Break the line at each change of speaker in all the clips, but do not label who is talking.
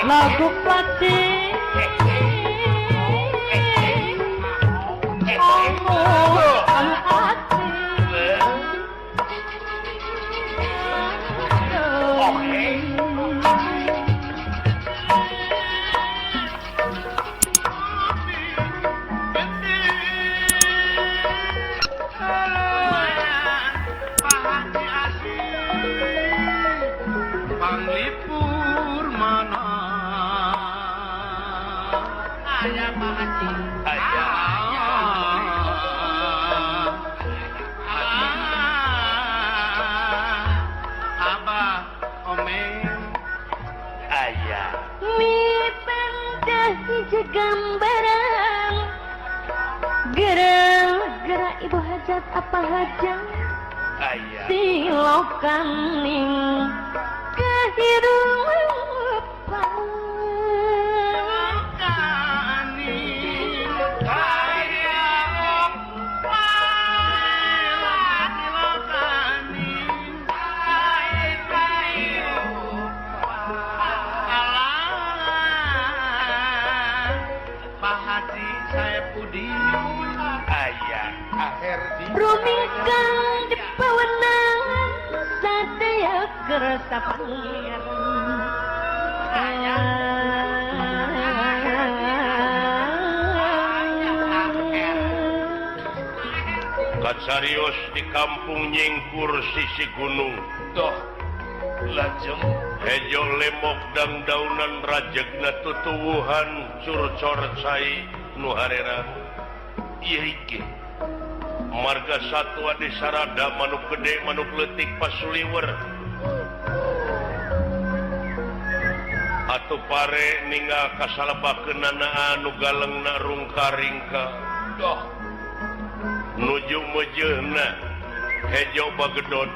Lagu pati gambaran gerak-gerak ibu hajat apa hajat silokaning kehidupan rumingkang di pawenang sadaya kersa pangeran.
Kacarios di kampung nyingkur sisi gunung
doh lajeng
hejo lemok dang daunan rajegna tutuwuhan curcor cai nu harera ieu iki marga satwa di sarada manuk gede manuk leutik pasuliwer atuh pare ninggal kasalebakeunana anu galengna rungka-ringka
doh
nuju meujeuhna hejo bagedot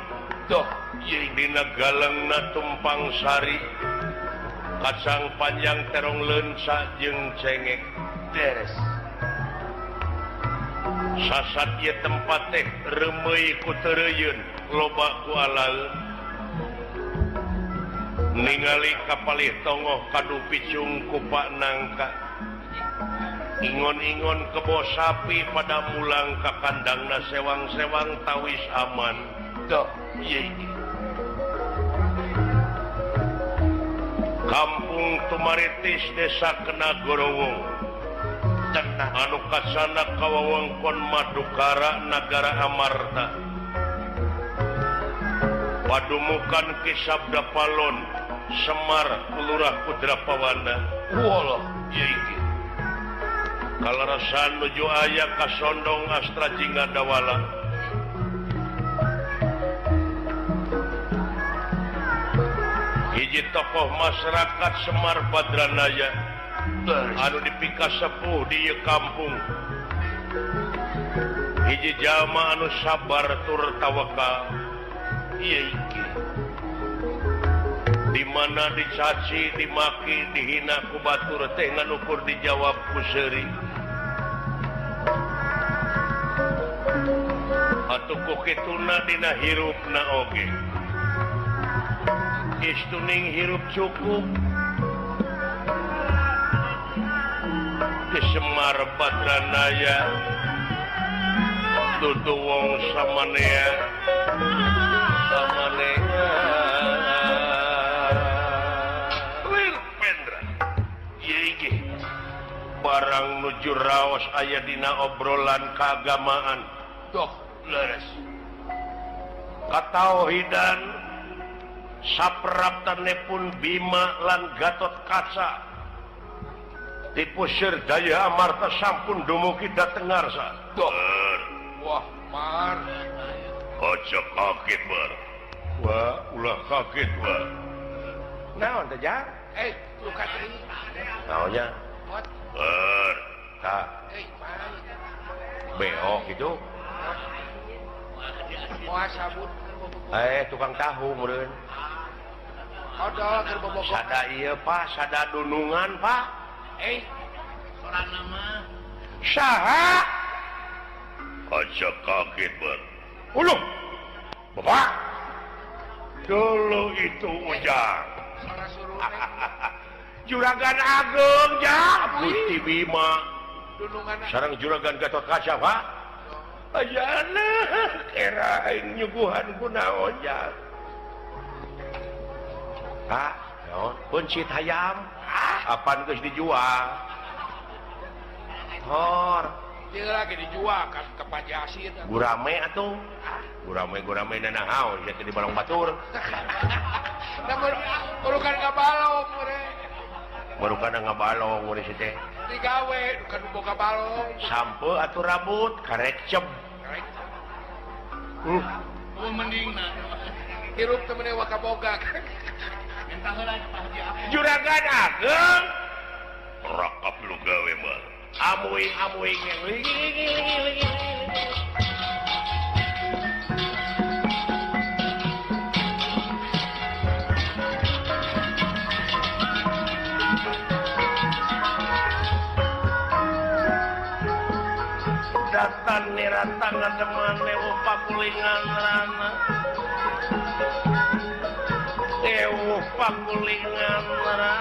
doh
dina galengna tumpang sari kacang panjang terong leunca jeung cengek
deres
sasat ieu tempat teh reumeuy ku teureuyun loba ku alaeun ningali kapalih tongoh kadu picung ku Pak Nangka ingon-ingon kebo sapi pada mulang ka kandangna sewang-sewang tawis aman
doh ieu iki
Kampung Tumaritis Desa Kenagorowong anu kasana kawawengkon Madukara Nagara Amarta padumukan Ki Sabda Palon Semar Lurah Putra Pawana
walah ieu iki
kalarasan nuju aya kasondong Astra Jingga Dawala hiji tokoh masyarakat Semar Badranaya anu dipika sepuh di ieu kampung hiji jalma anu sabar tur tawakal ieu iki di mana dicaci dimaki dihina ku batur teh ngan ukur dijawab ku seuri atuh ku kituna dina hirupna oge istuning hirup cukup Semar Badranaya dudu wong samanea samanea Wir Pendra ieu iki barang nuju raos aya dina obrolan keagamaan
doh leres
katauhidan sapraptanepun Bima lan Gatot Kaca dipusir daya Amarta sampun dumugi dhateng ngarsa.
Wah, Mar.
Aja kaget, Mar. Wah, ulah kaget, Mar.
Naon teh, Jang?
Luka teuing.
Naonnya?
Mar.
Tah. Beo gitu.
Moal sabut.
Tukang tahu meureun.
Odol keur bobogoh.
Sada ieu, Pak, sada dunungan, Pak.
Sorang nama
saha
aja kaget ber
uluh bapak
dulu itu Ujang. Juragan Agung ja Gusti Bima sareng Juragan Gatotkaca Pak ayana era aing nyuguhan ku naon ja ah naon peuncit hayam apan geus dijual hor
ieu lagi dijual ka Pak Yasin
gurame atuh gurame-gurame nanaon sia teh di balong batur
da burukan ka balong
baru kana ngabalong urang si teh
digawe kan boga balong
sampe atuh rambut karek ceb
oh mendingna hirup teh mene wakaboga minta heula ka Pak Haji
Juragan Ageng rakap lu gawe mah amuing-amuing datan niratan ngademan lewuh pakulingan rana lewuh pakulingan rana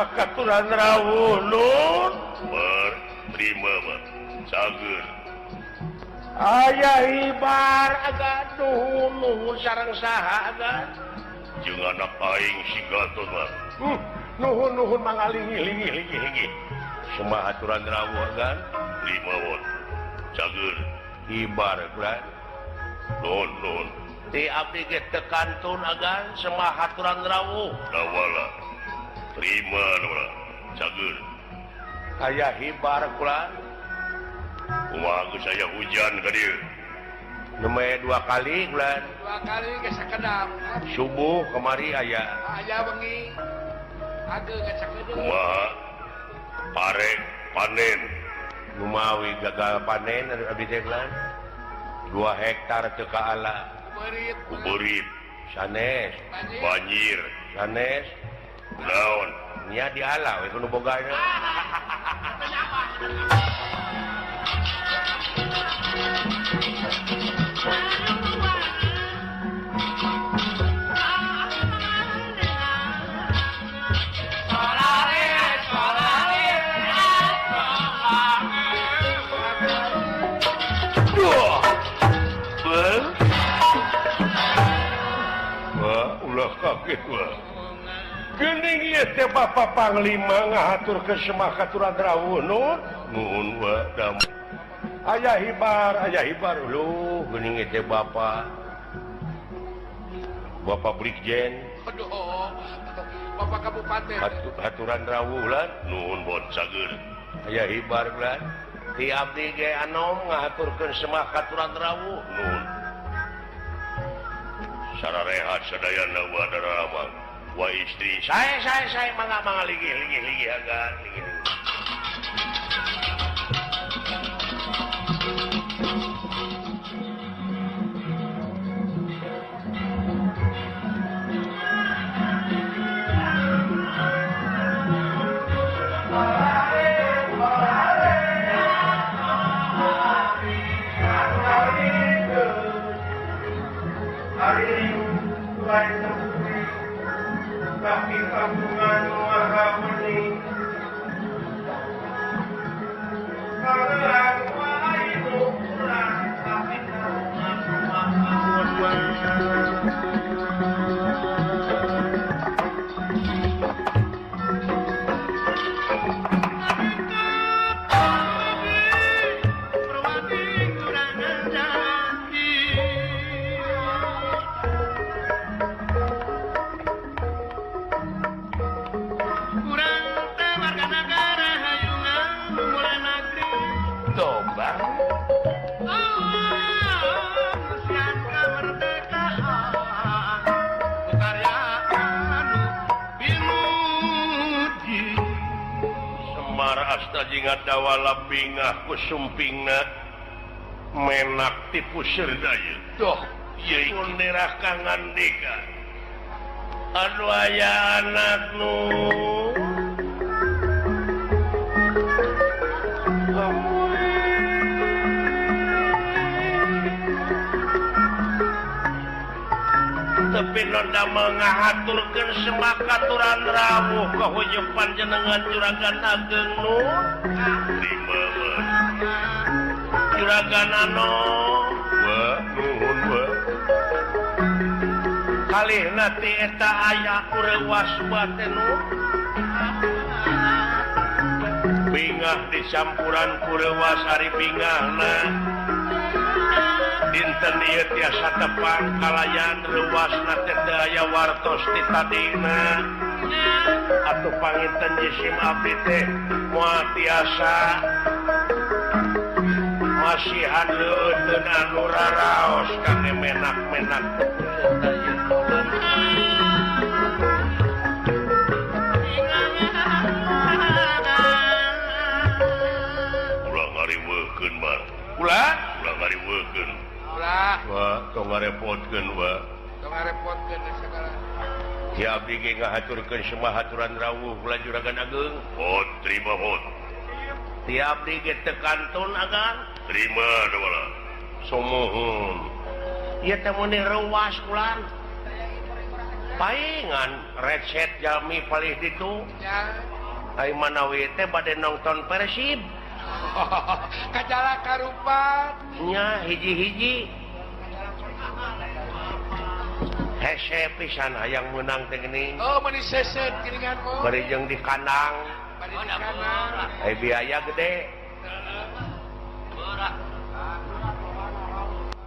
Katuran rawuh nun berterima mah cager aya hibar agak nuhun nuhun sareng saha agan jeung anak aing si Gatot mah nuhun nuhun mangalingi-lingi-lingi semua aturan rawuh agan lima won cager hibar bulan nuhun nuhun ti abdi ge teu kantun agan semua aturan rawuh dawala terima nora cager aya hibar kula kumaha geus aya hujan ka dieu nembe dua kali bulan
dua kali geus sakedap
subuh kemari aya
aya wengi ageng geus sakedap
kumaha pare panen lumawi gagal panen abdi teh bulan 2 hektar teu kaala kuberit sanes banjir sanes naon nya diala we kudu bogana wah ulah kaget wah Gening ieu teh Bapak Panglima ngahaturkeun semah katuran rawuh nun nuhun wa dam aya hibar leuh geuning ieu teh Bapak Bapak Brigjen
aduh Bapak Kabupaten
haturan rawuh lan nuhun bon cager aya hibar lan ti abdi ge anom ngahaturkeun semah katuran rawuh nuhun sararehat sadayana wa daramang wa istri saya mangga mangga ligi ligi ligi agan ligi.
Tapi tabungan maha bening karang wae kurang tapi tabungan maha bening.
Semar asta jeung ngadawala bingah ku sumpingna menak tipu serdaya. Doh, ieu nerah ka ngandika. Aduh aya anak nu tapi nonda mengahaturkeun semakaturan rawuh ka hujung panjenengan juragan ageng nu juragan ano wa nuhun wa kalihna ti eta aya kurewas bate nu bingah dicampuran kurewas ari bingahna dinten ieu tiasa tepang kalayan reuwasna teh teu aya wartos ti tadina atuh panginten jisim abdi teh moal tiasa masihan leueutkeun anu raraos kangge menak-menak teu ieu kolon.
Ulah ngariweukeun mah.
Ulah?
Ulah ngariweukeun.
Ulah.
Wah, tong ngarepotkeun wa.
Tong ngarepotkeun sagala.
Ki abdi ge ngahaturkeun semahaturan rawuh ulah juragan ageng.
Hot, terima hot.
Ti abdi ge teu kantun agan.
Terima dawala.
Sumuhun. Ieu teh mun reuwas ulan. Paingan recet jalmi palih ditu.
Ya.
Ai manawi teh bade nonton Persib.
Kajala karupat.
Nya hiji-hiji. Hese pisan hayang menang teh geuning.
Oh, meuni seset geuningan mah.
Bari jeung di kandang.
Bari di kandang.
Eh biaya gede.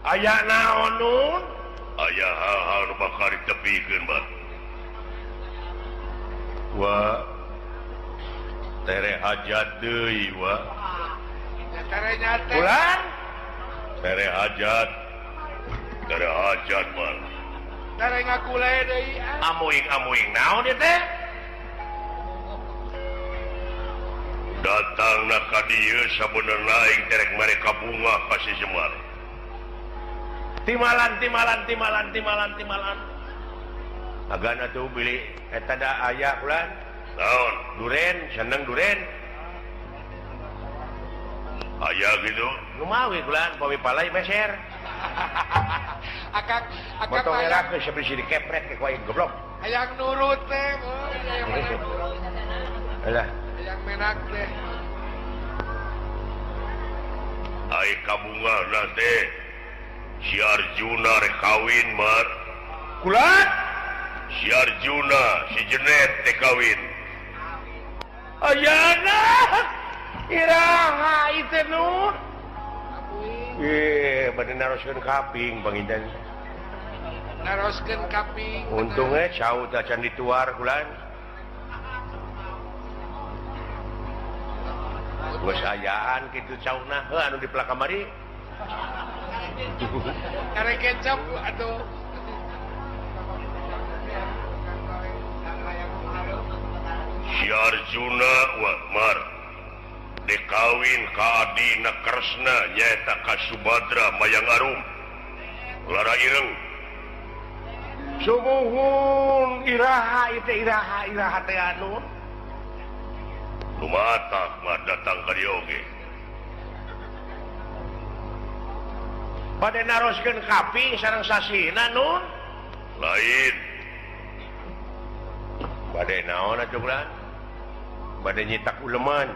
Aya naon nun?
Aya hal-hal nu bakal ditepikeun, Bah.
Wa tere hajat deui wa.
Tere nyate.
Ulan?
Tere hajat. Tere hajat, Bah.
Tere ngagule deui.
Amuing-amuing naon ieu teh?
Datangna ka dieu sabenerna aing terek mereka bunga ka si Semar.
Timalan timalan timalan timalan timalan. Agan atuh bilih eta da aya ulan.
Naon?
Duren, seneng duren.
Aya gitu.
Lumawi ulan pami palai meser.
Akak akak
motong era geus bisi dikepret ke ku aing goblok.
Hayang nurut teh, hayang nurut.
Alah,
hayang menak teh.
Ai kabungahna teh si Arjuna rek kawin, Mar.
Kulan?
Si Arjuna, si Jenet teh kawin.
Ayana. Iraha ieu teh nu. Bade naroskeun kaping panginten.
Naroskeun kaping.
Untungnya cau teh acan dituar kulan. Geus ayaan kitu cauna heuh anu dipelak kamari.
Kare kecap atuh.
Si Arjuna wa Mar dikawin ka adina Kresna nyaeta ka Subadra Mayang Arum Lara Ireng.
Sumuhun iraha ieu teh iraha iraha teh anu.
Lumatak mah datang ka dieu oge.
Bade naroskeun kaping sareng sasihna nun?
Lain.
Bade naon atuh bulan? Bade nyitak uleman.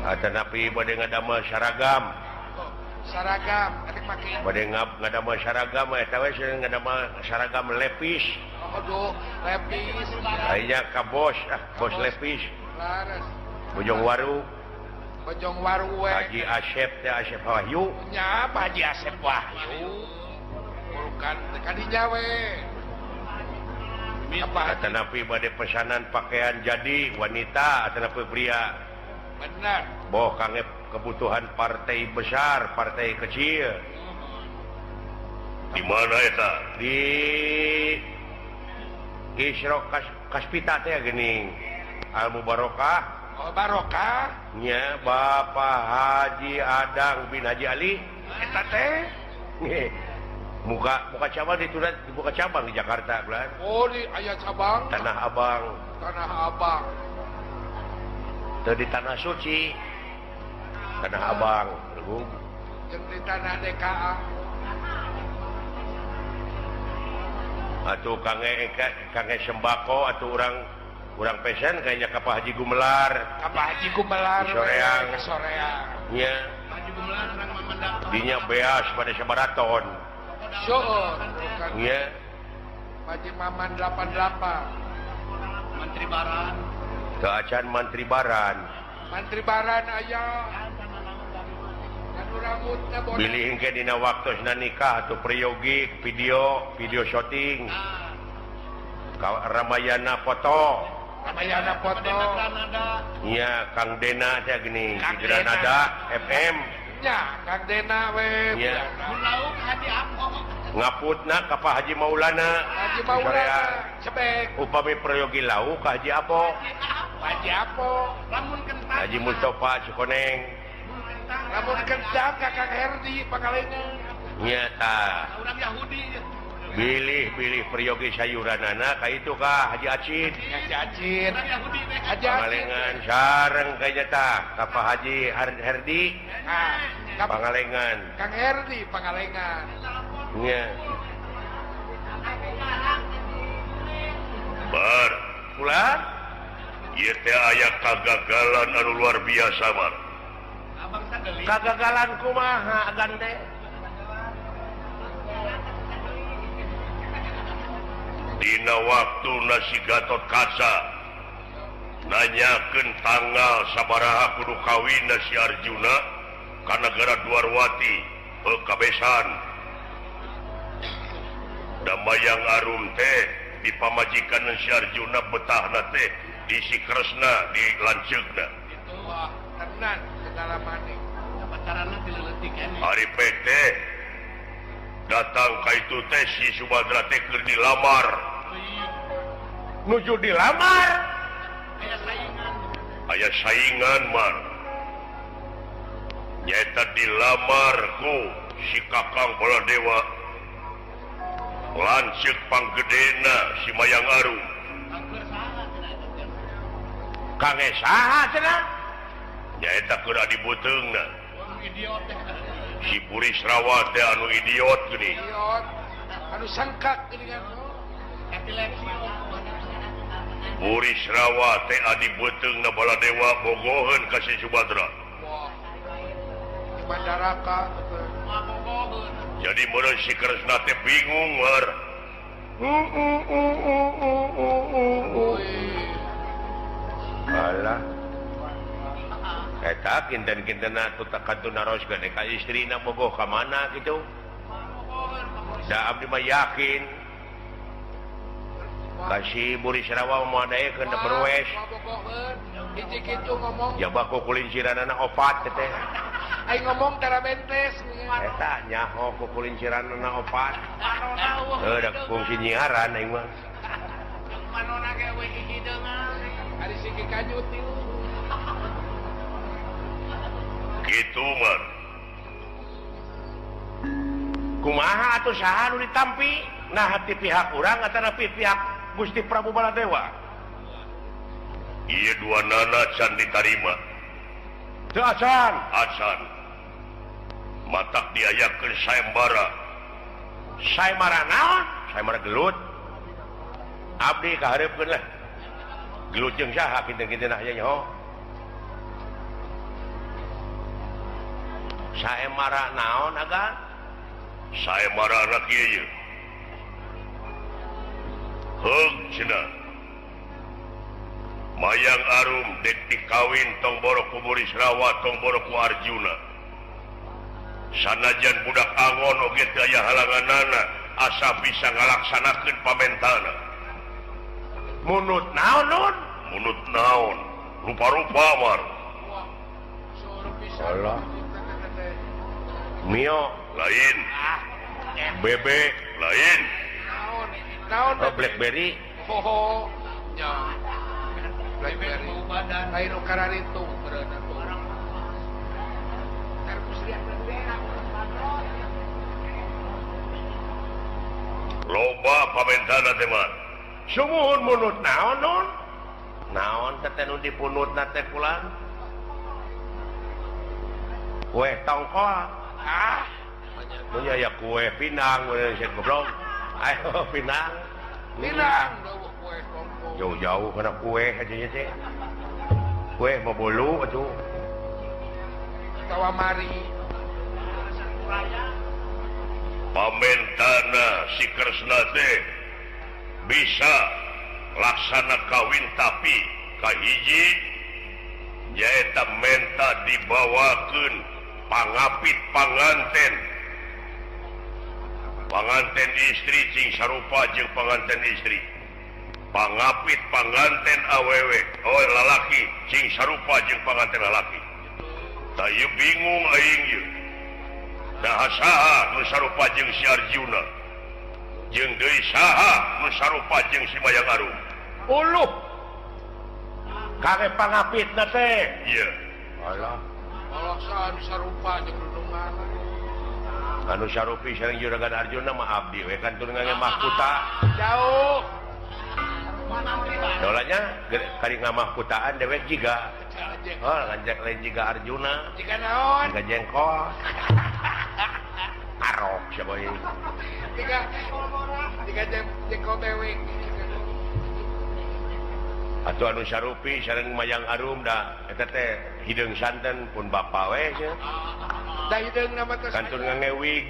Atanapi bade ngadamel seragam.
Seragam, arek make.
Bade ngadamel seragam eta we ngadamel seragam lepis.
Aduh, lepis.
Aya ka bos, ah bos lepis.
Laras.
Bojong Waru.
Bojong Waru we.
Haji Asep teh Asep Wahyu.
Nya Haji Asep Wahyu. Bukan kadinya we.
Atanapi bade pesanan pakaian jadi wanita atanapi pria.
Benar.
Boh kangge kebutuhan partai besar, partai kecil.
Di mana eta?
Di Isro Kaspita teh geuning Al Mubarokah.
Oh, Barokah
nya Bapak Haji Adang bin Haji Ali
eta teh.
Muka muka cabang di buka cabang di Jakarta bulan.
Oh, di aya cabang
Tanah Abang.
Tanah Abang.
Teu di Tanah Suci. Tanah Abang, jeung
di tanah DKA.
Atuh kange sembako atuh urang pesen kayaknya ka Pak Haji Gumelar.
Ka Pak Haji Gumelar
soreang.
Soreang.
Nya.
Haji Gumelar urang mamandang.
Dinya beas pada sabaraton.
Seueur.
Nya.
Haji Maman 88.
Mantri Baran.
Teu acan Mantri Baran.
Mantri Baran aya.
Bilih engke dina waktosna nikah atau priyogi video syuting. Ramayana foto.
Ramayana foto.
Nya Kang Dena teh geuning di Granada FM.
Nya Kang Dena we.
Nya. Ngaputna ka Pak Haji Maulana.
Haji Maulana cebek.
Upami priyogi lauk ka Haji Apo.
Haji Apo.
Lamun kentang.
Haji Mustafa Cikoneng.
Lamun kentang ka Kang Herdi Pangalengan.
Nya tah.
Urang Yahudi.
Bilih-bilih priyogi sayuranana ka itu ka Haji Acin.
Haji Acin. Haji
Pangalengan sareng kayaknya tah ka Pak Haji Herdi. Pangalengan.
Kang Herdi Pangalengan.
Nya.
Bar.
Ulah?
Ieu teh aya kagagalan anu luar biasa, Bar.
Kagagalan kumaha agan teh?
Dina waktu nasi Gatot Kaca nanyakeun tanggal sabaraha kudu kawin si Arjuna ka nagara Dwarwati kabesan. Da Mayang Arum teh dipamajikan si Arjuna betahna teh di si Kresna di lanceukna.
Itu wah tenan segala maning.
Ari PT datang ka itu teh si Subadra teh keur dilamar.
Nuju dilamar.
Aya saingan.
Aya saingan mar. Nyaeta dilamar ku si Kakang Baladewa. Lanceuk panggedena si Mayang Arum.
Kange saha cenah?
Nyaeta keur adi beuteungna. Si Burisrawa teh anu idiot geuning.
Idiot. Anu sangkak geuningan.
Epilepsi.
Burisrawa teh adi beuteungna Baladewa bogoheun ka si Subadra.
Wah. Di Mandaraka.
Jadi meureun si Kresna teh bingung war.
Alah. Eta kinten-kintenna atuh kantun naroskeun ka istrina bogoh ka mana kitu. Da abdi mah yakin ka si Burisrawa moal daekeun da berwes.
Hiji kitu ngomong.
Jaba ku kulinciranana opat teh.
Aing ngomong tara bentes.
Eta nyaho ku kulinciranana opat. Heuh da kungsi nyiaran aing mah.
Manona ge we hideungan.
Ari si Ki Kanyut ieu.
Gitu man.
Kumaha atuh saha nu ditampi? Nah ti pihak urang atanapi pihak Gusti Prabu Baladewa?
Ieu dua nana can ditarima.
Teu acan.
Acan. Matak diayakeun sayembara.
Sayembara naon? Sayembara gelut. Abdi kahareupeun lah. Gelut jeung saha kinten-kinten aya nyaho. Sayembara naon agan?
Sayembara anak ieu. Heug cenah. Mayang Arum dek dikawin tong boro ku Burisrawa tong boro ku Arjuna. Sanajan budak angon oge teu aya halanganana asa bisa ngalaksanakeun pamentana.
Munut naon nun?
Munut naon? Rupa-rupa mar.
Allah. Mio
lain.
Bebek
lain.
Naon?
Oh, Blackberry.
Hoho. Nya. Blackberry. Lain nu kararitu meureun atuh.
Loba pamentana teh mah. Sumuhun munut naon nun?
Naon teh nu dipunutna teh pulang? Kue tongkol.
Ah,
mun aya kue pinang mun sieun goblok. Ayo pinang.
Pinang dawuh kue tongkol.
Jauh-jauh kana kue aja teh. Kue mau bolu atuh.
Tawa mari.
Pamentana si Kresna teh bisa laksana kawin tapi kahiji nyaeta menta dibawakeun pangapit panganten. Panganten istri cing sarupa jeung panganten istri. Pangapit panganten awewe, oh lalaki cing sarupa jeung panganten lalaki. Tah ieu bingung aing ieu. Nah saha nu sarupa jeung si Arjuna? Jeung deui saha nu sarupa jeung si Mayang Arum?
Uluh. Kare pangapitna teh.
Ieu.
Alah.
Allah saha nu sarupa jeung rundungan.
Anu sarupi sareng Juragan Arjuna mah abdi we kan turun ngange mahkuta.
Jauh.
Dolanya kari ngamahkutaan dewek jiga. Oh, lanjak lain jiga Arjuna.
Jiga naon?
Jiga jengkol. Arok siapa ini?
Tiga jengkol dewek.
Atuh anu sarupi sareng Mayang Arum da eta teh hideung santen pun bapa we cenah.
Da hideung na mah teh
kantun ngangewig.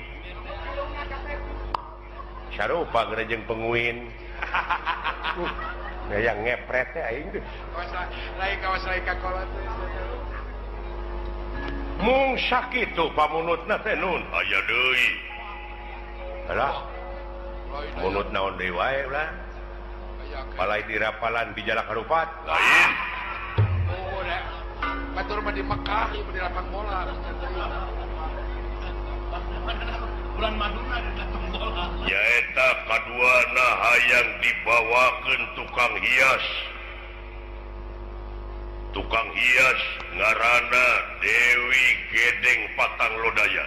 Sarupa geura jeung penguin. Yang ngepret teh aing teh.
Lain kawas lain ka kolot teh.
Mung sakitu pamunutna teh nun.
Aya deui.
Alah. Munut naon deui wae lah. Palai dirapalan di Jalak Harupat.
Lain.
Oh, da. Batur mah di Mekah ieu di lapang bola.
Bulan Maduna di lapang bola.
Nyaeta kaduana hayang dibawakeun tukang hias. Tukang hias ngaranna Dewi Gedeng Patang Lodaya.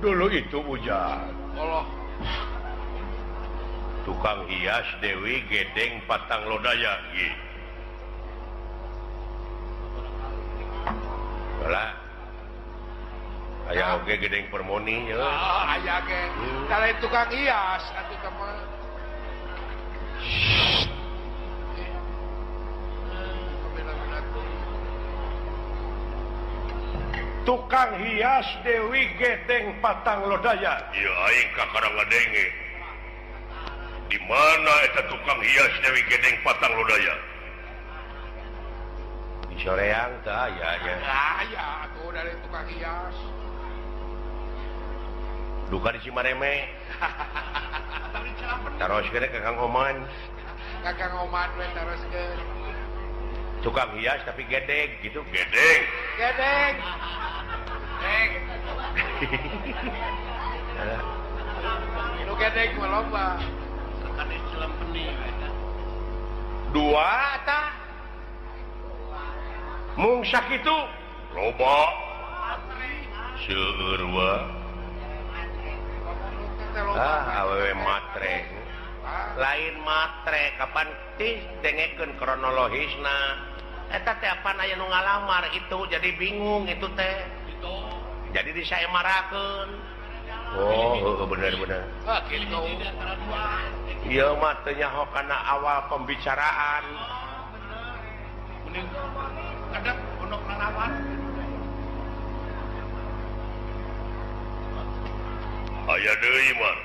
Dulu itu hujan.
Allah.
Tukang hias Dewi Gedeng Patang Lodaya. Lah. Aya oge Gedeng Permoni ya.
Ah, aya ge. Lain tukang hias atuh teh mah.
Tukang hias Dewi Gedeng Patang Lodaya.
Ieu aing kakara ngadenge. Di mana eta tukang hias Dewi Gedeng Patang Lodaya?
Di Soreang teh aya nya.
Aya atuh dari tukang hias.
Duka di Cimareme. Taroskeun ka Kang Oman.
Ka Kang Oman we taroskeun.
Tukang hias tapi gedeg gitu.
Gedeng.
Gedeng. Gedeng. Nu gedeg mah loba.
Dua tah. Mung sakitu
loba. Seueur wa.
Ah, awewe matre. Lain matre kapan tih dengekeun kronologisna. Eta teh apan aya nu ngalamar itu jadi bingung itu teh. Jadi disaemarakeun. Oh, heueuh bener-bener.
Ah, kitu.
Ieu mah teu nyaho kana awal pembicaraan.
Mending kedep pondok lalawan.
Aya deui mah.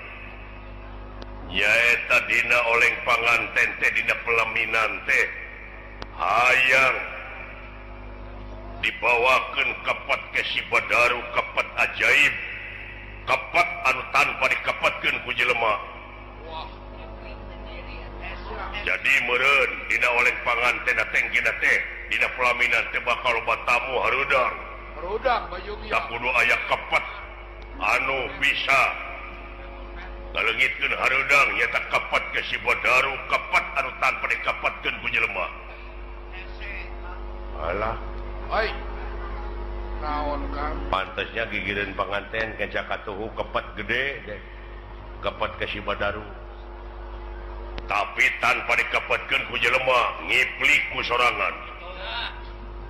Nyaeta dina oleng panganten teh dina pelaminan teh hayang dibawakeun kepet ke si Badaru, kepet ajaib, kepet anu tanpa dikepetkeun ku jelema. Jadi meureun dina oleng panganten teh teh dina pelaminan teh bakal loba tamu hareudang.
Hareudang bayung ieu.
Da kudu aya kepet anu bisa Ngaleungitkeun hareudang nyaeta kapat ke si Badaru kapat anu tanpa dikapatkeun ku jelema. Alah.
Oi. Naon Kang?
Pantasnya gigireun panganten kenca katuhu kepat gede deh. Kepat ke si Badaru.
Tapi tanpa dikapatkeun ku jelema ngiplik ku sorangan.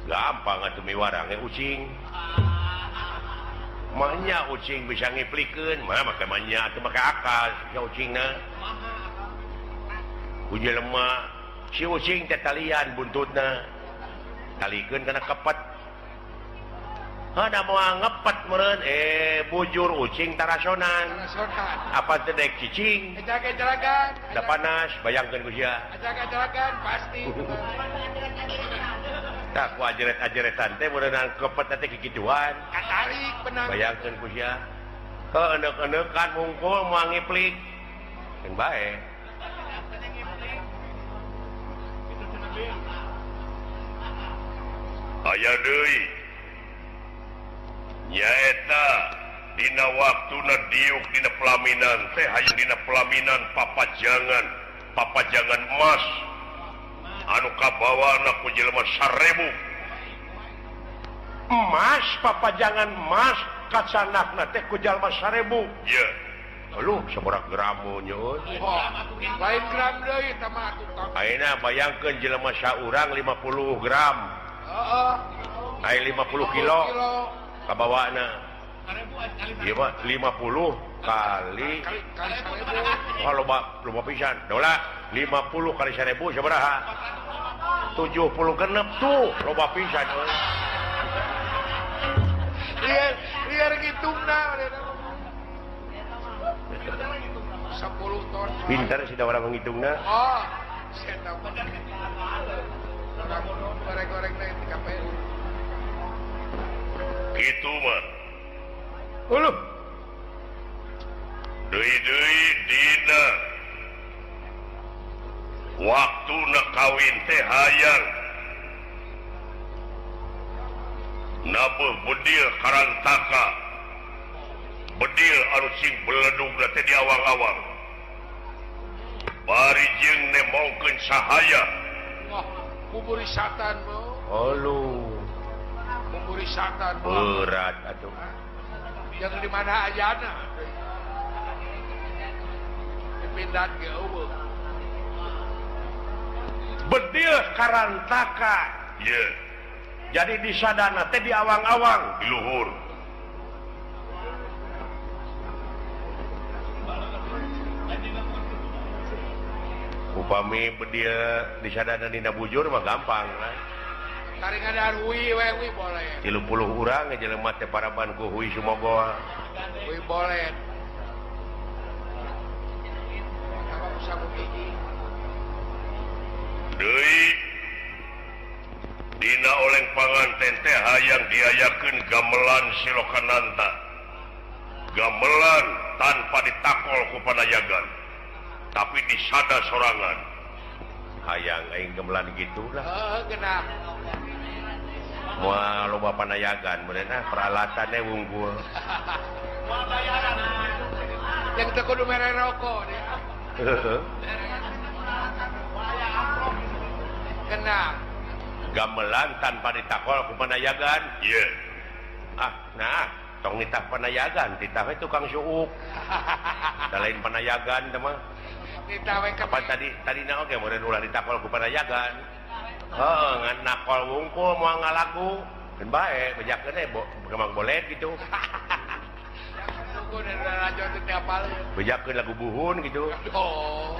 Gampang atuh miwarang ge ucing. Manya ucing bisa ngiplikeun, mah make manya atuh make akal si ucingna. Ku jelema si ucing teh talian buntutna. Talikeun kana kepet. Hada moal ngepet meureun bujur ucing tarasonan. Apa teh dek cicing? Da panas bayangkeun ku sia.
Ajak-ajakan pasti.
Tah ku ajeret-ajeretan teh meureunang kepet teh kikituan.
Katarik benang.
Bayangkeun ku sia. Heuh eneuk-eneukan mungkul moal ngiplik. Keun bae.
Aya deui nyaeta dina waktuna diuk dina pelaminan teh hayang dina pelaminan papajangan emas anu kabawana ku jelema 1000
emas papajangan emas kacanakna teh ku jelema 1000
ye
aduh sabaraha gram nyeun
lain gram deui tah mah atuh
ayeuna bayangkeun jelema saurang 50 gram
heeh
aya 50 kilo kabawana ieu mah 50 kali oh loba pisan dola 50 kali 1000 sabaraha 70 genep tuh loba pisan euy
liar ngitungna 10 ton
pintar sih da urang ngitungna
oh saya goreng-goreng na di KPU
gitu mah
uluh
deui-deui dina waktuna kawin teh hayang nabuh bedil karantaka bedil anu sing beledugna teh di awang-awang bari jeung nemongkeun sahaya
kuburi satan mo.
Olu.
Kuburi satan mo.
Berat atuh.
Yang di mana ayana? Dipindahan ke eueuh.
Bedil karantaka.
Ye. Yeah.
Jadi di sadana teh di awang-awang
di luhur.
Upami bedil di sadana dina bujur mah gampang lah.
Taringan hui we hui boleh.
30 urang jelema teh paraban ku hui sumogoa.
Hui boleh. Apa usah hiji.
Deui dina oleng panganten teh hayang diayakeun gamelan Silokananta. Gamelan tanpa ditakol ku panayagan. Tapi disada sorangan
hayang aing gamelan gitulah
heeh
moal loba panayagan meureunna peralatannya wungkul
moal bayaran yang teu kudu mere rokok
heeh
kena
gamelan tanpa ditakol ku panayagan
ye
ah nah tong nitah panayagan titah we tukang suuk da lain panayagan teh mah apa tadi na oge meureun ulah ditakol ku panayagan heuh ngan nakol wungkul moal ngalagu keun bae bejakeun teh kemang boleh gitu bejakeun lagu buhun gitu
oh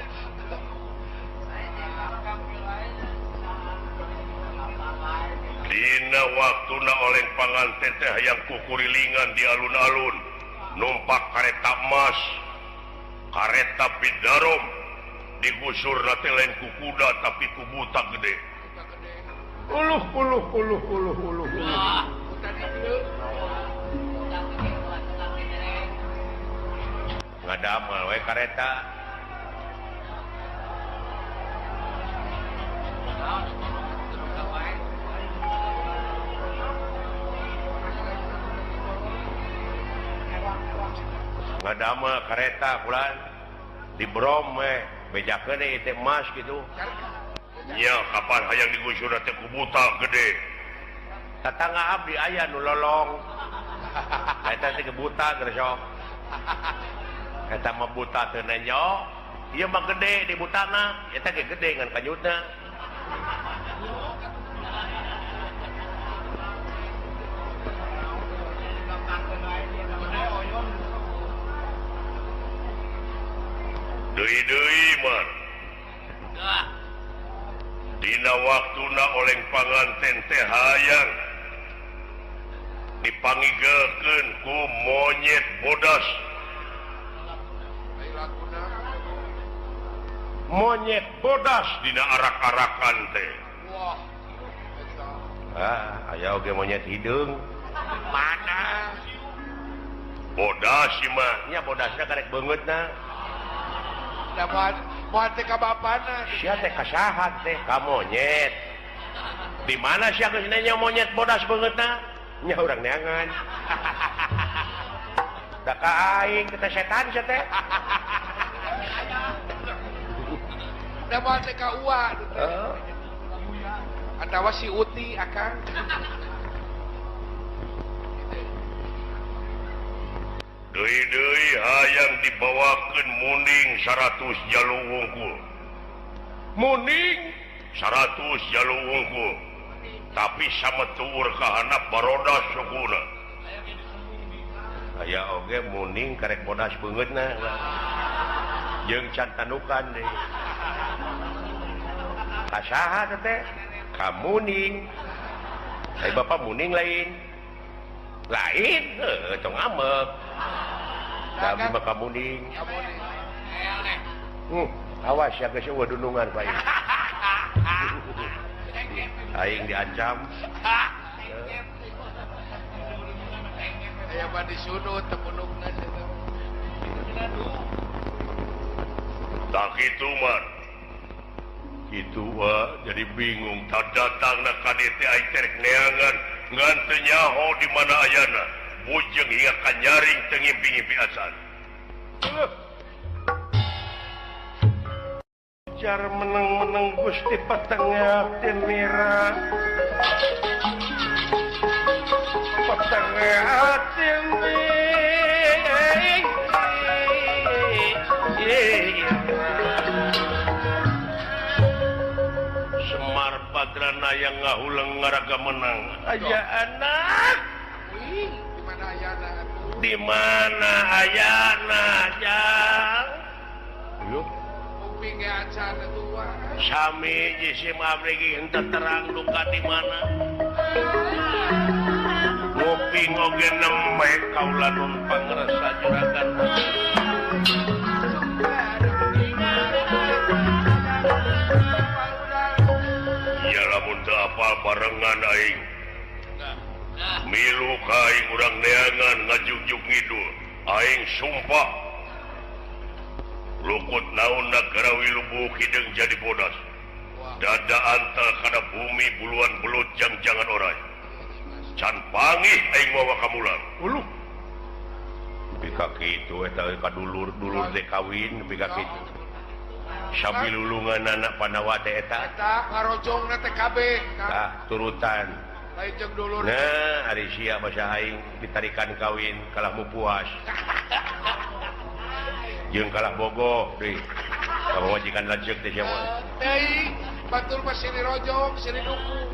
dina waktuna oleng panganten teh hayang kukurilingan di alun-alun numpak kareta emas kareta bidarom digusur teh lain ku kuda tapi ku buta gede
uluh uluh uluh uluh uluh ngadamel we kareta ngadamel kareta bulan. Di brom we bejakeun ieu teh emas kitu.
Nya kapan hayang digusur teh ku buta gede.
Tatangga abdi aya nu lolong. Eta teh buta geus sok. Eta mah buta teu nenyo. Ieu mah gede di butana, eta ge gede ngan kanyutna.
Deui-deui mah. Dina waktuna oleng panganten teh hayang dipangigekeun ku monyet bodas. Monyet bodas dina arak-arakan teh.
Wah.
Ah, aya oge monyet hideung.
Mana?
Bodas ieu mah.
Nya bodasna karek beungeutna.
Da moal teh ka bapana.
Sia teh ka saha teh? Ka monyet. Di mana sia geus nanya monyet bodas beungeutna? Nya urang neangan. Da ka aing teh setan sia teh.
Da moal teh ka ua. Atawa si Uti akang.
Deui-deui hayang dibawakeun munding 100 jalu wungkul. Munding 100 jalu wungkul. Tapi sametuur ka handap barodas sukuna.
Aya oge munding karek bodas beungeutna. Jeung can tanukan deui. Ka saha teh? Ka muning. Ai bapa muning lain. Lain heuh tong amek. Tapi mah ka muning. Awas ya geus eueuh dunungan Pak. Aing diancam.
Aya mah disunut teu punukna cenah.
Tak kitu mah. Kitu wa jadi bingung tak datangna ka dieu teh aing teh rek neangan ngan teu nyaho di mana ayana. Bujeng hingga ka nyaring teu ngimpi-ngimpi acan.
Jar meneng-meneng Gusti petengah tinira. Petengah tinira.
Semar Badrana yang ngahuleng ngaraga menang.
Aya anak.
Di mana ayana atuh?
Di mana ayana, Jang? Yuk.
Kuping ge acan atuh wah.
Sami jisim abdi ge henteu terang duka di mana. Nguping oge nembe kaula nun pangresa juragan.
Ya lamun teu apal barengan aing. Milu ka aing urang neangan ngajugjug ngidul. Aing sumpah lukut naon nagara wilubu hideung jadi bodas. Dada antal kana bumi buluan belut jang-jangan oray. Can pangih aing mawa kamulang.
Uluh. Nepi ka kitu eta ka dulur-dulur teh kawin nepi ka kitu. Sabilulungan anak Pandawa teh eta.
Eta ngarojongna teh kabeh.
Tah turutan.
Lain jeung dulur.
Nah, ari sia basa aing ditarikan kawin kalah mu puas. Jeung kalah bogoh deui. Ka pamajikan lanceuk teh sia mah.
Teuing, batur mah silih rojong, silih dukung.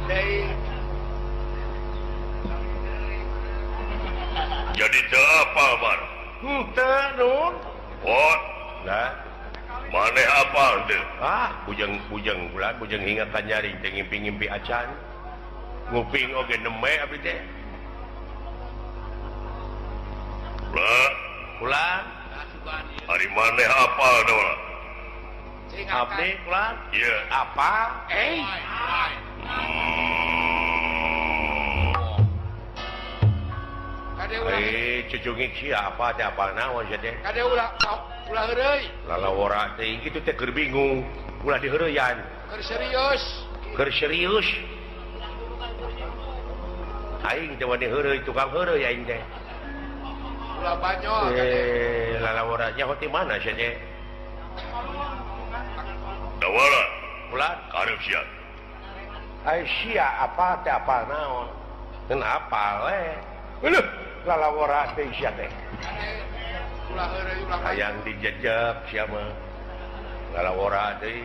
Teuing.
Jadi teu apa, Mar?
Henteu, Nun.
Pot.
Nah,
maneh apa teu?
Ah, bujeng-bujeng bulan, bujeng hingga ka nyaring teh ngimpi-ngimpi acan. Nguping oge neme abdi teh.
Lah,
pulang.
Ari maneh apal dola?
Abdi pulang?
Iya.
Apa? Cucungik sia apa teh apal naon sia teh?
Kade ulah ulah heureuy.
Lalawora teh kitu teh keur bingung, ulah diheureuyan.
Keur serius.
Keur serius. Aing teh wani heureuy tukang heureuy aing teh.
Ulah banyol.
Lalawora nyaho ti mana sia teh?
Dawala.
Ulah
karep sia.
Ai sia apa teh apal naon? Ngan apal we. Leuh, lalawora teh sia teh.
Ulah heureuy ulah.
Hayang dijejek sia mah. Lalawora teh.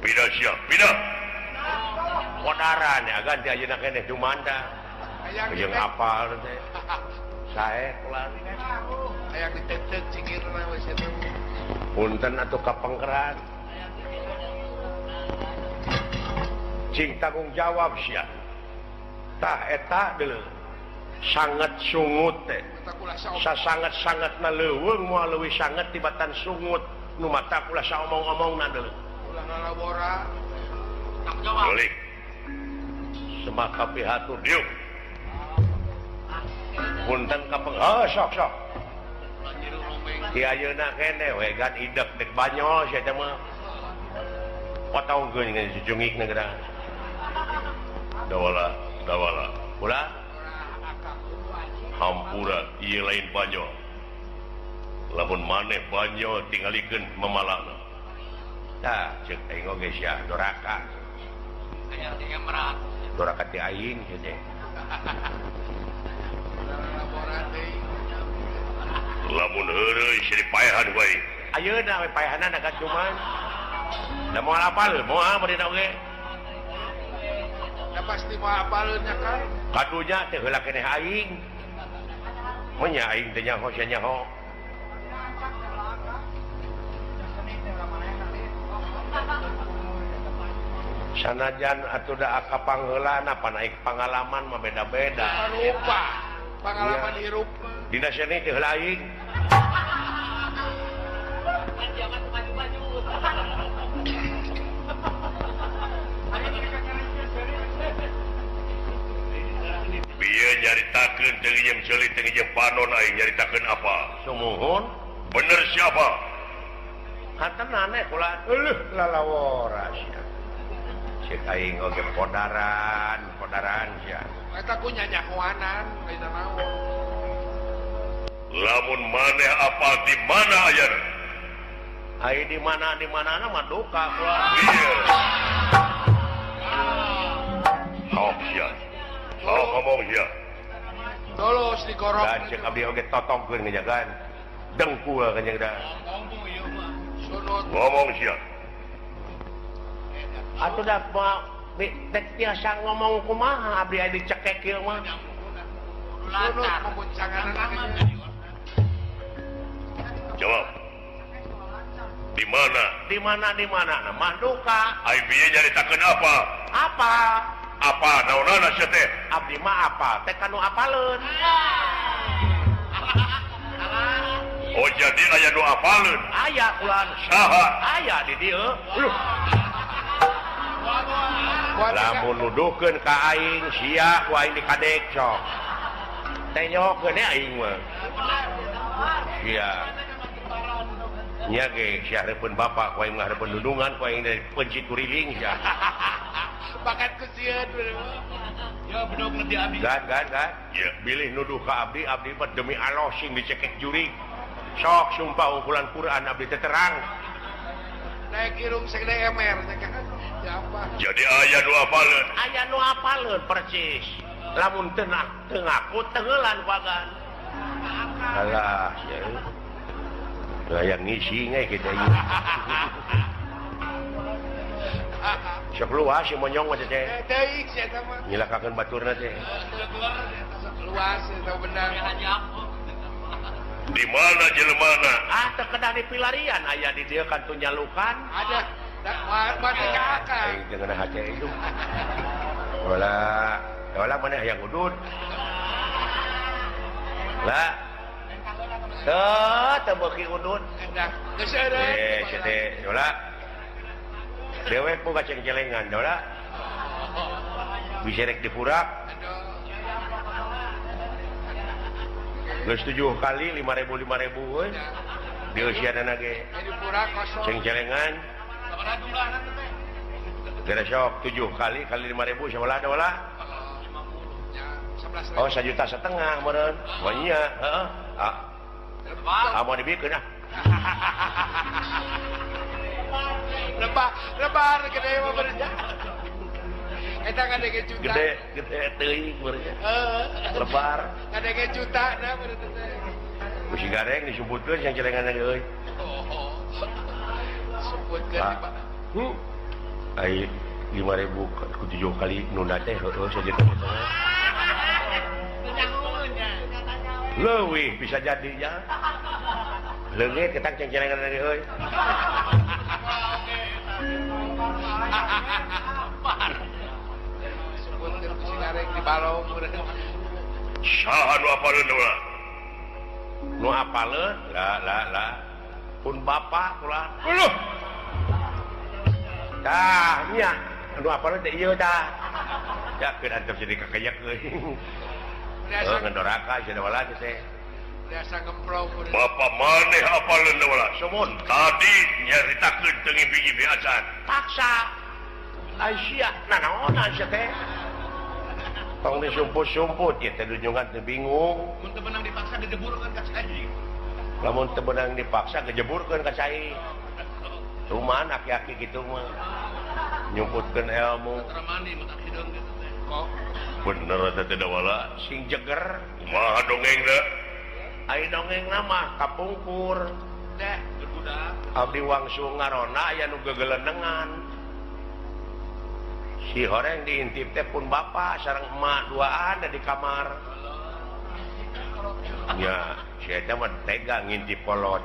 Pindah sia, pindah.
Kodaran ya ganti ayeuna keneh dumanda. Hayang apal teh. Sae ulah.
Hayang ditetek cingirna we sia teh.
Punten atuh kapengkeran. Cing tanggung jawab sia. Tah eta deuleu. Sanget sungut teh. Sasanget-sangetna leuweung moal leuwih sanget tibatan sungut nu mata ulah saomong-omongna deuleu.
Ulah ngalawora. Tanggung jawab.
Balik.
Semaka pihatur
diuk.
Punten kapeng. Oh sok sok. Di ayeuna keneh we gan idek dek banyol sia teh mah. Potongkeun ngan jujungikna geura.
Dawala, dawala.
Ulah
hampura ieu lain banyol. Lamun maneh banyol tingalikeun memalana.
Tah, ceuk aing oge sia doraka. Doraka ti aing sia teh.
Lamun heureuy sia dipaehan wae.
Ayeuna we paehanana ka cuman. Da moal apal, moal bari oge.
Da pasti moal apaleun nya kan.
Kadunya teh heula keneh aing. Mun nya aing teh nyaho sia nyaho. Sanajan atuh da akapangheulana panaik pangalaman mah beda-beda.
Rupa pangalaman hirup.
Dina seni teh heula aing.
Bieu nyaritakeun teu jeung ceuli teu jeung panon aing nyaritakeun apa?
Sumuhun.
Bener siapa?
Katenan eh kula. Leuh lalawora sia. Ceuk aing oge podaran, podaran sia.
Eta ku nyanyahoanan lain naon.
Lamun maneh apal di mana ayana?
Ai di mana di manana mah duka kula.
Iya. Sok sia. Sok ngomong sia.
Terus digorok.
Dan ceuk abdi oge totongkeun ngejagaan. Dengkul kanyang da.
Ngomong sia.
Atuh da teh tiasa ngomong kumaha abdi aya dicekek ieu mah.
Sunut memuncanganna.
Jawab. Di mana?
Di mana di mana? Nah, mah duka.
Ai bieu nyaritakeun apa?
Apa?
Apa naonana sia teh?
Abdi mah apa? Teh kanu apaleun.
Oh jadi aya nu apaleun?
Aya kulan.
Saha?
Aya di dieu. Luh. Lamun nuduhkeun ka aing sia ku aing dikadek sok. Teh nyokeun aing mah. Sia. Nya ge sia hareupeun bapak ku aing mah hareupeun dundungan ku aing dari pencit kuriling sia.
Bakat kesieun.
Ya bedog di abdi.
Gan gan gan.
Ya.
Bilih nuduh ka abdi, abdi mah demi Allah sing dicekek jurig. Sok sumpah ungkulan Quran abdi teh terang.
Naik irung segede emer siapa?
Jadi aya nu apaleun.
Aya nu apaleun percis. Lamun teu ngaku tengeulan ku agan. Alah sia. Lah yang ngisi nge kita ieu. Sok luas si monyong mah teh.
Teuing sia eta mah.
Nyilakakeun baturna teh.
Luas eta benar.
Di mana jelemana?
Ah, teu kedah di pilarian aya di dieu kantu nyalukan.
Ada. Mati ka akang.
Aing teu ngeunah hate itu. Wala, wala maneh hayang udud. Lah. Teu teu beuki udud.
Geus eureun.
Eh, sia teh, wala. Dewek boga cengcelengan, wala. Bisa rek dipurak. Geus 7 kali 5.000 5.000 euy. Dieusianana ge. Cengcelengan. Gara sok 7 kali kali 5.000 sabaraha wala?
Oh 1,5 juta meureun. Wah nya, heeh. Ah. Ah mau dibikeun ah.
Lebar gede mah bener. Eta ngadege juta.
Gede gede teuing meureun. Heeh. Lebar.
Ngadege juta na meureun teh.
Ku si gareng disumputkeun yang celengan euy.
Oh. Sumputkeun di Pak.
Ai 5.000 ku 7 kali nunda teh heueuh 1,5 juta. Leuwih bisa jadi ya. Leungit ketang cengcelengan lagi euy.
Sumputkeun ku si gareng di balong meureun.
Saha nu apaleun ulah?
Nu apaleun? La la la. Pun bapak kula.
Uluh.
Tah nya nu apaleun teh ieu tah. Ya keun antep jadi kakayak euy. Biasa ngedoraka sia wala teh.
Biasa ngemplong.
Bapak maneh apaleun wala? Sumun tadi nyaritakeun teu ngimpi-ngimpi acan.
Paksa. Ai sia nanaonan sia teh. Tong disumput-sumput ieu teh dunjungan teh bingung.
Mun teu beunang dipaksa gejeburkeun ka cai.
Lamun teu beunang dipaksa gejeburkeun ka cai. Cuman aki-aki kitu mah nyumputkeun ilmu.
Kok
bener eta teh wala
sing jeger
kumaha dongengna?
Ai dongengna mah kapungkur.
Deh,
berbudak.
Abdi wangsul ngarona aya nu gegelenengan. Si horeng diintip teh pun bapak sareng emak duaan da di kamar. Nya, si eta mah tega ngintip kolot.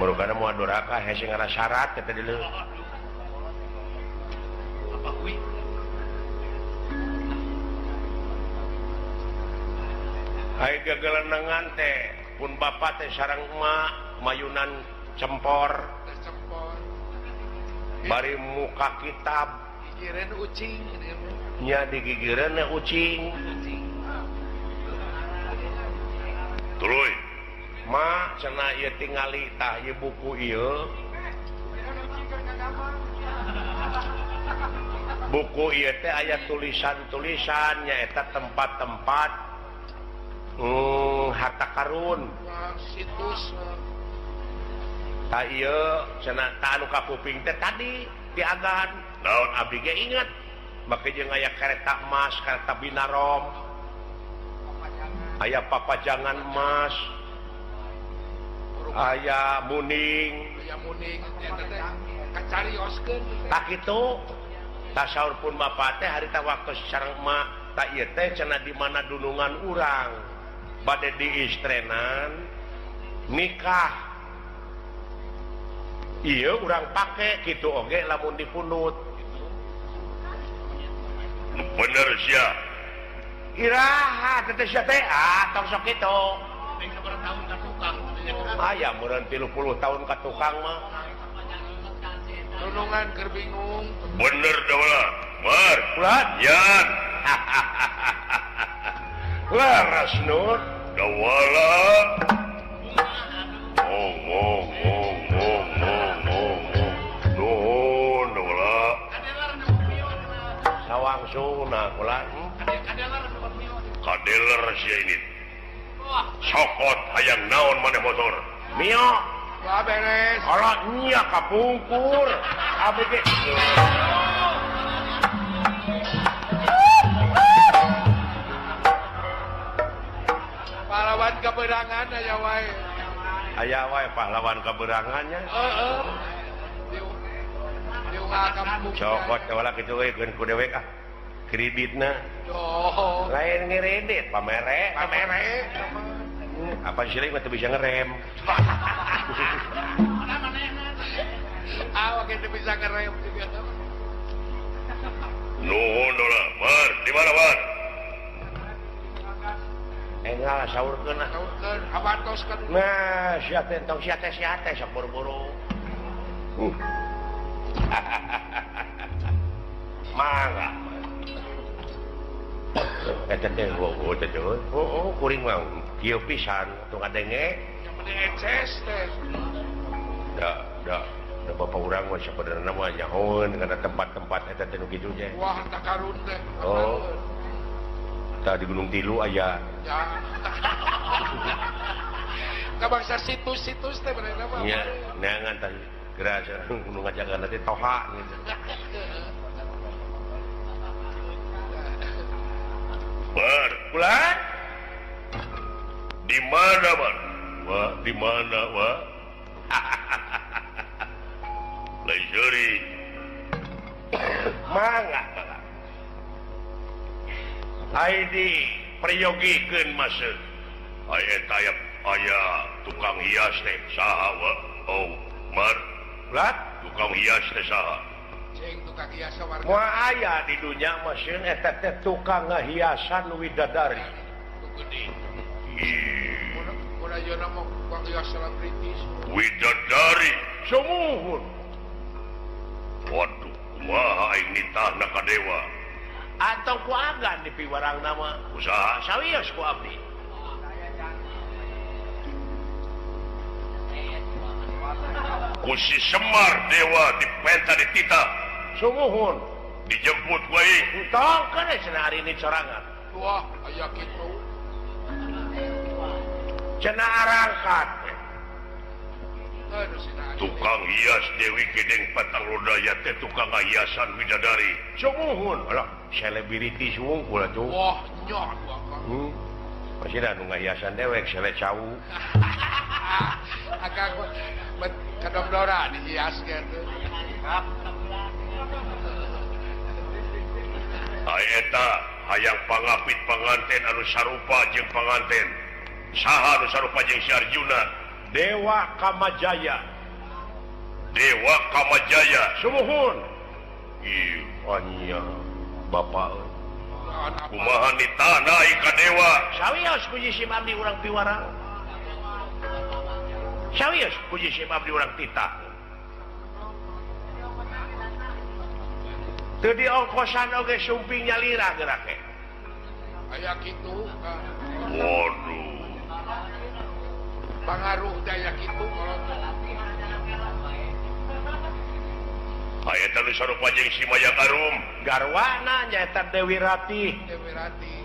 Merukana moal doraka hese ngara syarat teh teh deuleu.
Apa kuwi?
Ai gegelenengan teh pun bapak teh sareng emak mayunan cempor.
Cempor.
Bari muka kitab
gigireun ucing
nya digigireun ucing.
Tuluy
ma cenah ieu tingali tah ieu buku ieu. Buku ieu teh aya tulisan-tulisan nyaeta tempat-tempat harta karun.
Situs.
Tah ieu cenah tah anu kapuping teh tadi diagan. Naon abdi ge inget. Make jeung aya kereta emas, kereta binarom. Aya papajangan emas. Aya muning.
Aya muning eta teh kacarioskeun.
Tah kitu. Tah saur pun bapak teh harita waktu sareng emak tah ieu teh cenah di mana dunungan urang. Bade diistrenan nikah. Ieu urang pake kitu oge lamun dipunut.
Bener sia.
Iraha teh sia teh ah tong sok kitu. Aya meureun 30 tahun ka tukang mah.
Dunungan keur bingung.
Bener da Bar.
Ulah
yan.
Laras Nur
dawala. Oh oh oh oh oh oh. Nuhun dawala.
Sawangsuna kula.
Kadeler sia ini. Sokot hayang naon maneh motor.
Mio.
Wah beres.
Alah nya kapungkur. Abdi ge.
Pahlawan keberangan aya wae.
Aya wae pahlawan keberangannya.
Heeh. Diungal kampung.
Cokot wala kitu euy keun ku dewek ah. Kreditna.
Oh.
Lain ngeredit pamere.
Pamere.
Apa sih mah teu bisa ngerem.
Ah, oke teu bisa ngerem juga.
Nuhun dola. Bar, di mana bar?
Engal saurkeun ah.
Saurkeun, habatoskeun.
Nah, sia teh tong sia teh sok buru-buru. Mangga. Eta teh oh teh oh kuring mah kieu pisan tong kadenge.
Yang penting eces teh.
Da da Da bapak urang mah sabenerna mah nyahoeun kana tempat-tempat eta teh nu kitu nya.
Wah, harta karun teh.
Oh. Tah di Gunung Tilu aya.
Ya. Ka bangsa situs-situs teh benerna mah.
Nya, neangan tah geura nu ngajaga teh toha gitu. Bar, bulan. Di mana, Bar? Wah, di mana, wah? Lain seuri. Mangga, mangga. Ai di priyogikeun masuk. Ai eta aya tukang hias teh saha wa? Oh, Mar. Bulan, tukang hias teh saha?
Cing tukang hias warga.
Moal aya di dunya mah sieun eta teh tukang ngahiasan widadari.
Gede. Mun ayeuna mah tukang hias selebritis.
Widadari
sumuhun.
Waduh, kumaha aing nitahna ka dewa?
Antong ku agan dipiwarangna mah.
Usaha
sawios ku abdi.
Ku si Semar dewa dipenta dititah.
Sumuhun.
Dijemput ku aing.
Entong kana cenah ari ini sorangan.
Wah, aya kitu.
Cenah arangkat.
Tukang hias Dewi Gedeng Patang Lodaya teh tukang hiasan widadari.
Sumuhun. Alah, selebriti wungkul atuh.
Wah, nya atuh akang.
Masih da nu ngahiasan dewek sele cau.
Akang bet kadomdora dihias gitu.
Ai eta hayang pangapit panganten anu sarupa jeung panganten. Saha anu sarupa jeung si Arjuna?
Dewa Kamajaya.
Dewa Kamajaya.
Sumuhun.
Ieu
anya bapak.
Kumaha nitahna ka dewa?
Sawios ku si abdi urang piwarang. Sawios ku si abdi urang titah. Teu diongkosan oge sumping nyalira geura ke.
Aya kitu.
Waduh.
Pangaruh daya kitu kolot.
Aya teh nu sarupa jeung si Mayang Arum.
Garwana nyaeta Dewi Ratih.
Dewi Ratih.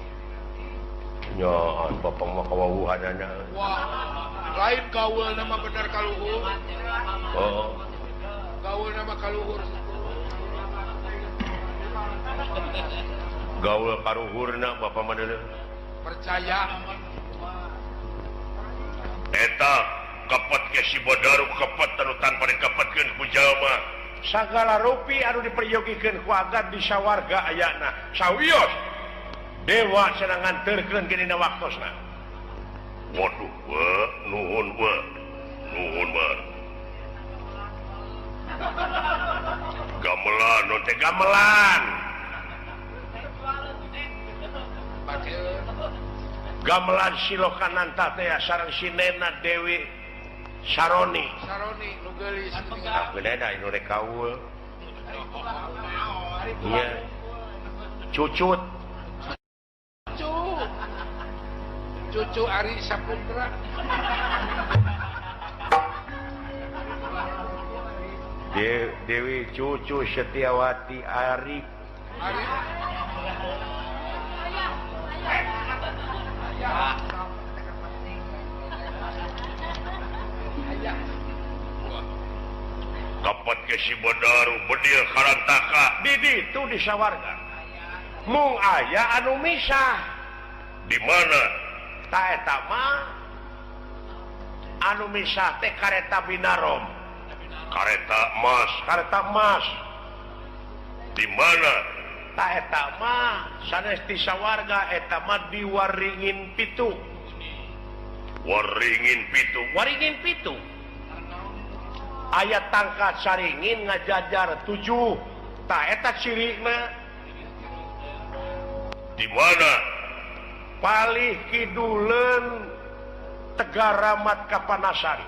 Nya bapak mah kawawuhanana.
Wah, lain gaul nama bener kaluhur.
Oh.
Gaul nama kaluhur.
Gaul karuhurna bapak mah deuleu.
Percaya.
Eta kapat ke si Badaru kapat anu tanpa dikapatkeun ku jalma.
Sagala rupi anu diperyogikeun ku agan di sawarga ayana. Sawios dewa cenah nganterkeun ge dina waktosna.
Waduh, wa nuhun wa. Nuhun wa. Gamelan non teh gamelan.
Gamelan Silokananta teh sareng sinena Dewi Saroni.
Saroni nu geulis.
Ah, bener anu rek kaul. Iya. Cucut.
Cucu. Cucu Ari Saputra.
Dewi Cucu Setiawati Ari.
Ari.
Kapat ke si Badaru bedil karantaka
di ditu di sawarga. Mung aya anu misah.
Di mana?
Ta eta mah anu misah teh kareta Binarom.
Kareta emas.
Kareta emas.
Di mana?
Ta eta mah sanes di sawarga, eta mah di Waringin Pitu.
Waringin Pitu.
Waringin Pitu. Aya tangkat saringin ngajajar 7. Ta eta cirina.
Di mana?
Palih kiduleun Tegaramat Kapanasan.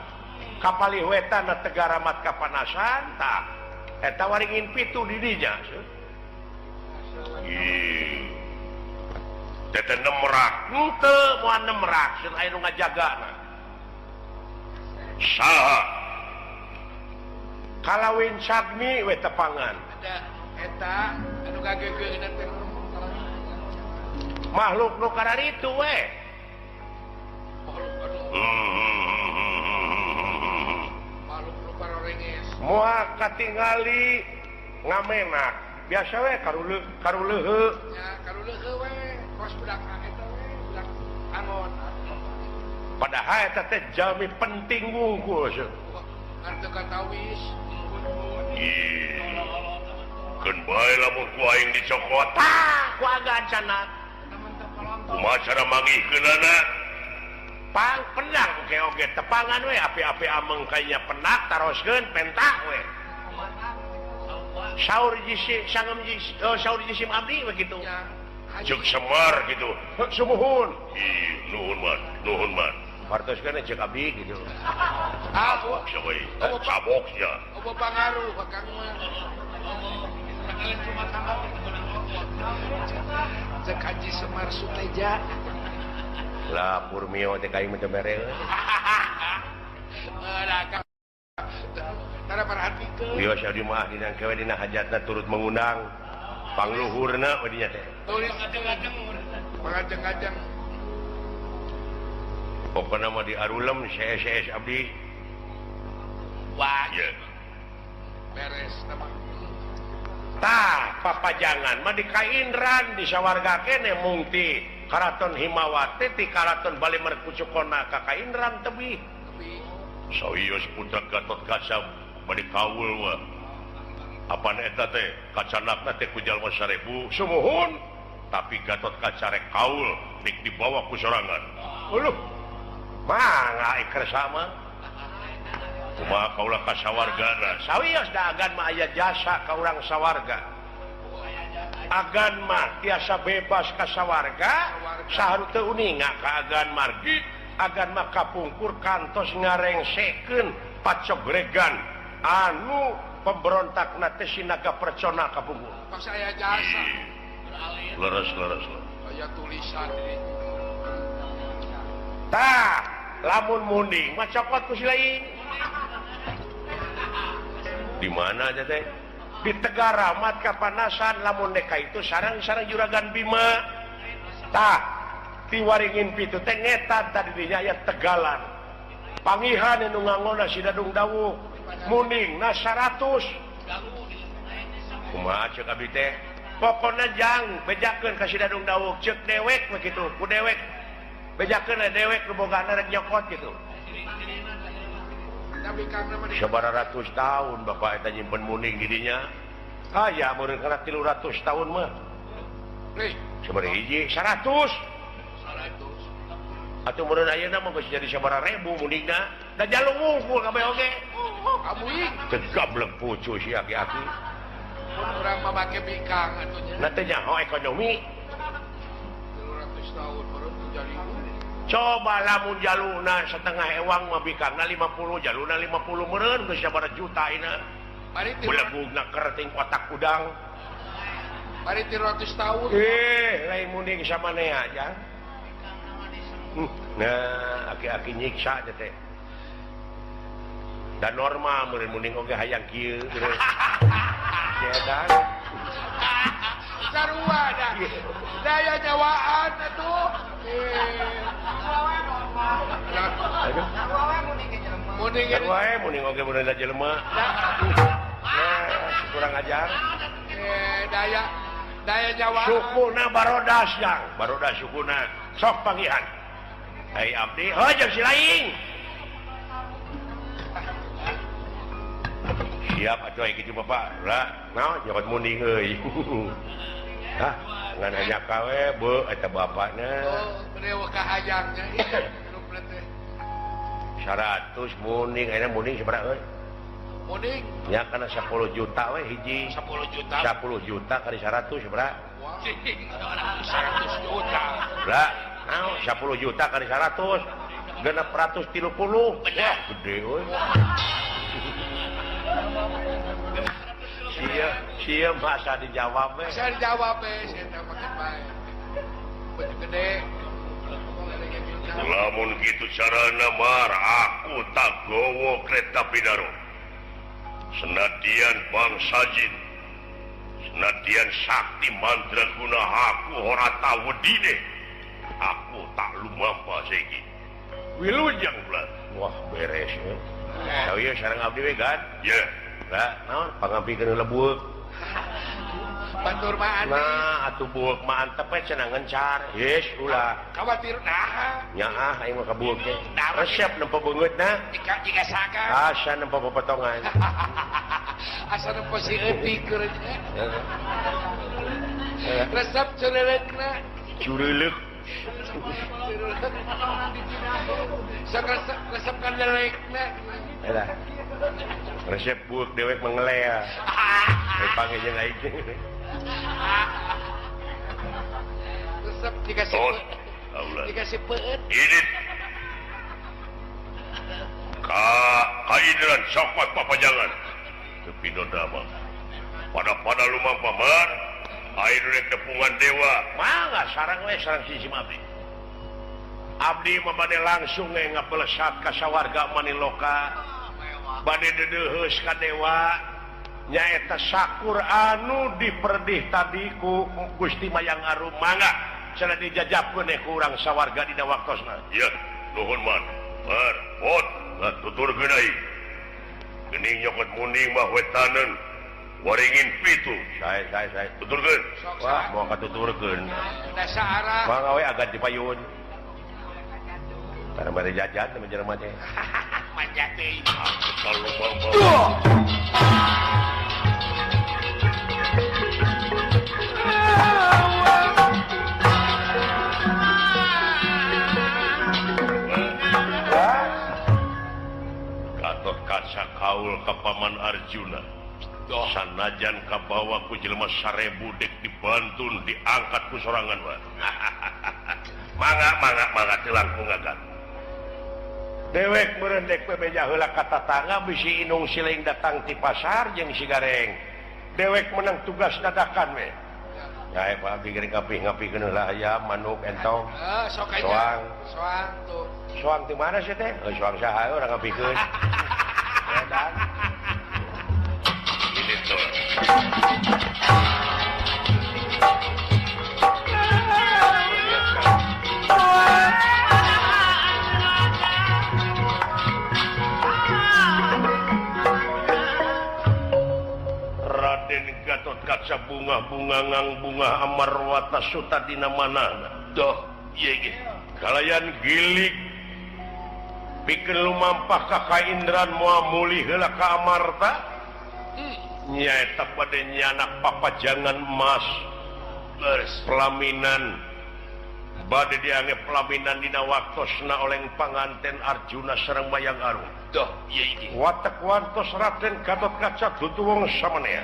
Kapalih wetan Tegaramat Kapanasan ta eta Waringin Pitu di dinya.
Ih. Teh nemrak.
Henteu moal nemrak sieun aya nu ngajagana.
Saha?
Kalawin Sagni we tepangan.
Eta anu gageugeuheuna teh
makhluk nu kararitu we.
Makhluk nu parorenges.
Moal katingali ngamenak. Biasa we karuleuheu.
Nya karuleuheu we, kos budak eta we, budak angon.
Padahal eta teh jalmi penting wungkul.
Ngan teu katawis.
Keun bae lamun ku aing dicokot.
Tah, ku agan cenah.
Kumaha cara manggihkeunana?
Pang penang oge oge tepangan we api-api ameng kayanya penak taroskeun pentak we. Saur jisim sangem jisim saur jisim abdi we kitu.
Ceuk Semar kitu.
Sumuhun.
Ih, nuhun man, nuhun man.
Wartoskeun ceuk abdi kitu.
Sabok sia we. Sabok sia.
Eueuh pangaruh Kang mah. Cek Haji Semar Suteja.
Lah purmio teh kaing mah teu mere.
Tara perhatikeun.
Wios abdi mah dina kewe dina hajatna turut mengundang pangluhurna we dinya teh.
Tulis pangajeng-ajeng.
Pokona mah di arulem CS abdi.
Wah.
Ye.
Beres mah.
Tah papajangan mah di Kaindran di sawarga kene mungti Karaton Himawati ti Karaton Bali Merkucukona ka Kaindran tebih.
Sawios putra Gatot Kaca bade kaul mah. Apan eta teh kacanakna teh ku jalma 1000
Sumuhun
tapi Gatot Kaca rek kaul dik dibawa ku sorangan.
Uluh. Mangga ikersa mah.
Kumaha kaula ka sawargana?
Sawios da agan mah aya jasa ka urang sawarga. Agan mah tiasa bebas ka sawarga, saharu teu uninga ka agan margi, agan mah kapungkur kantos ngarengsekeun pacogregan anu pemberontakna teh sinaga percona kapungkur.
Pas aya jasa.
Leres leres.
Aya tulisan di
Tah, lamun munding mah cokot ku si lain.
Di mana aja teh?
Di Tegaramat kapanasan lamun deka itu sarang-sarang juragan Bima. Tah, ti Waringin Pitu teh ngetan tadi dinya aya Tegalan. Pangihan anu ngangona si Dadung Dawuh. Mundingna 100. Kumaha ceuk abdi teh? Pokona jang bejakeun ka si Dadung Dawuh ceuk dewek we kitu, ku dewek. Bejakeun dewek nu bogana rek nyokot kitu.
Sabaraha ratus tahun bapak eta nyimpen munding di dinya.
Aya meureun kana 300 tahun mah.
Sabaraha hiji?
100. 100. Atuh meureun ayeuna mah geus jadi sabaraha ribu mundingna. Da jalung wungkul kabeh oge.
Amuing.
Teu gablek pucu si aki-aki.
Urang mah make bikang atuh nya.
Na teh nyaho ekonomi.
300 tahun meureun jadi.
Coba lamun jaluna setengah ewang mah bikangna 50, jaluna 50 meureun geus sabaraha juta ina. Belegugna kerting otak udang.
Bari 300 tahun.
Lain munding samanea jang. Nah, aki-aki nyiksa teh. Dan normal meureun munding oge hayang kieu. Cedan.
Sarua dah. Daya nyawaan atuh. Munding
wae munding oge mun da jelema. Nah, kurang ajar.
Daya daya nyawaan.
Sukuna barodas jang, barodas sukuna. Sok panggihan. Ai abdi, heuh jeung si lain. Siap atuh ai kitu bapak. Lah, naon nyokot munding euy. Hah, ngan hanya kawe beuh eta bapakna.
Oh, rewa kahayangnya ieu teh.
100 munding, ayeuna munding sabaraha euy?
Munding
nya kana 10 juta we hiji.
10 juta.
10 juta kali 100 sabaraha?
100 juta.
Lah, naon 10 juta kali 100? 630. Wah, gede euy. Sia, sia masa dijawab we.
Masa dijawab we, sia teh make bae. Beuh gede.
Lamun kitu carana mar aku tak gowo kereta Pidaro. Senadian bangsa jin senadian sakti mandraguna aku ora tau wedine aku tak lumampah saiki wilujeng bulan wah beres ya ieu sareng abdi we gan ye lah naon pangampikeun lebueuk
batur mah
nah atuh bueuk mah antep we cenah ngencar yes ulah
khawatir nah
nyaah aing mah ka bueuk teh resep nempo beungeutna
jika saka
asa nempo popotongan
asa nempo si eutik resep cureuleukeuna
cureuleuh
sok resep kan lelekna
eta resep bueuk dewek mengelea panggil jeung aing
resep dikasih dikasih peut
ini ka kaidran sokot papajangan tepi dodama pada lumampah mar air rek tepungan dewa mangga sarang we sarang sisi abdi abdi mah bade langsung we ngapelesat ka sawarga maniloka bade deudeuheus ka dewa nyaeta sakur anu diperdih tadi ku Gusti Mayang Arum mangga cenah dijajabkeun ku urang sawarga dina waktosna ieu nuhun man bar pot tuturkeun ai geuning nyokot muning mah wetaneun waringin pitu sae sae sae tuturkeun wah moal katuturkeun
dasar
mangga we agak dipayun karena bade jajan teh jelema teh
manja teuing
kalau Gatot Kaca kaul ka Paman Arjuna sanajan kabawa ku jelema 1000 dek dibantun diangkat ku sorangan mah mangga mangga mangga teu langkung ngagat dewek meureun dek bebeja heula ka tatangga bisi inung siling datang ti pasar jeung si Gareng dewek menang tugas dadakan we ya Pak abdi geuring ngapih-ngapihkeun heula ayam manuk entong soang
soang tuh
soang ti mana sih teh soang saha urang ngapihkeun edan ini tuh Raden Gatot Kaca bunga-bunga ngang bunga Amarwata Suta dina manana doh ieu ge kalayan gilik pikeun lumampah ka Kaindran moal mulih heula ka Amarta nyaeta bade nyanak papajangan emas pelaminan bade diange pelaminan dina waktosna oleng panganten Arjuna sareng Mayang Arum doh ieu iki watek wantos Raden Gatot Kaca dudu wong samanea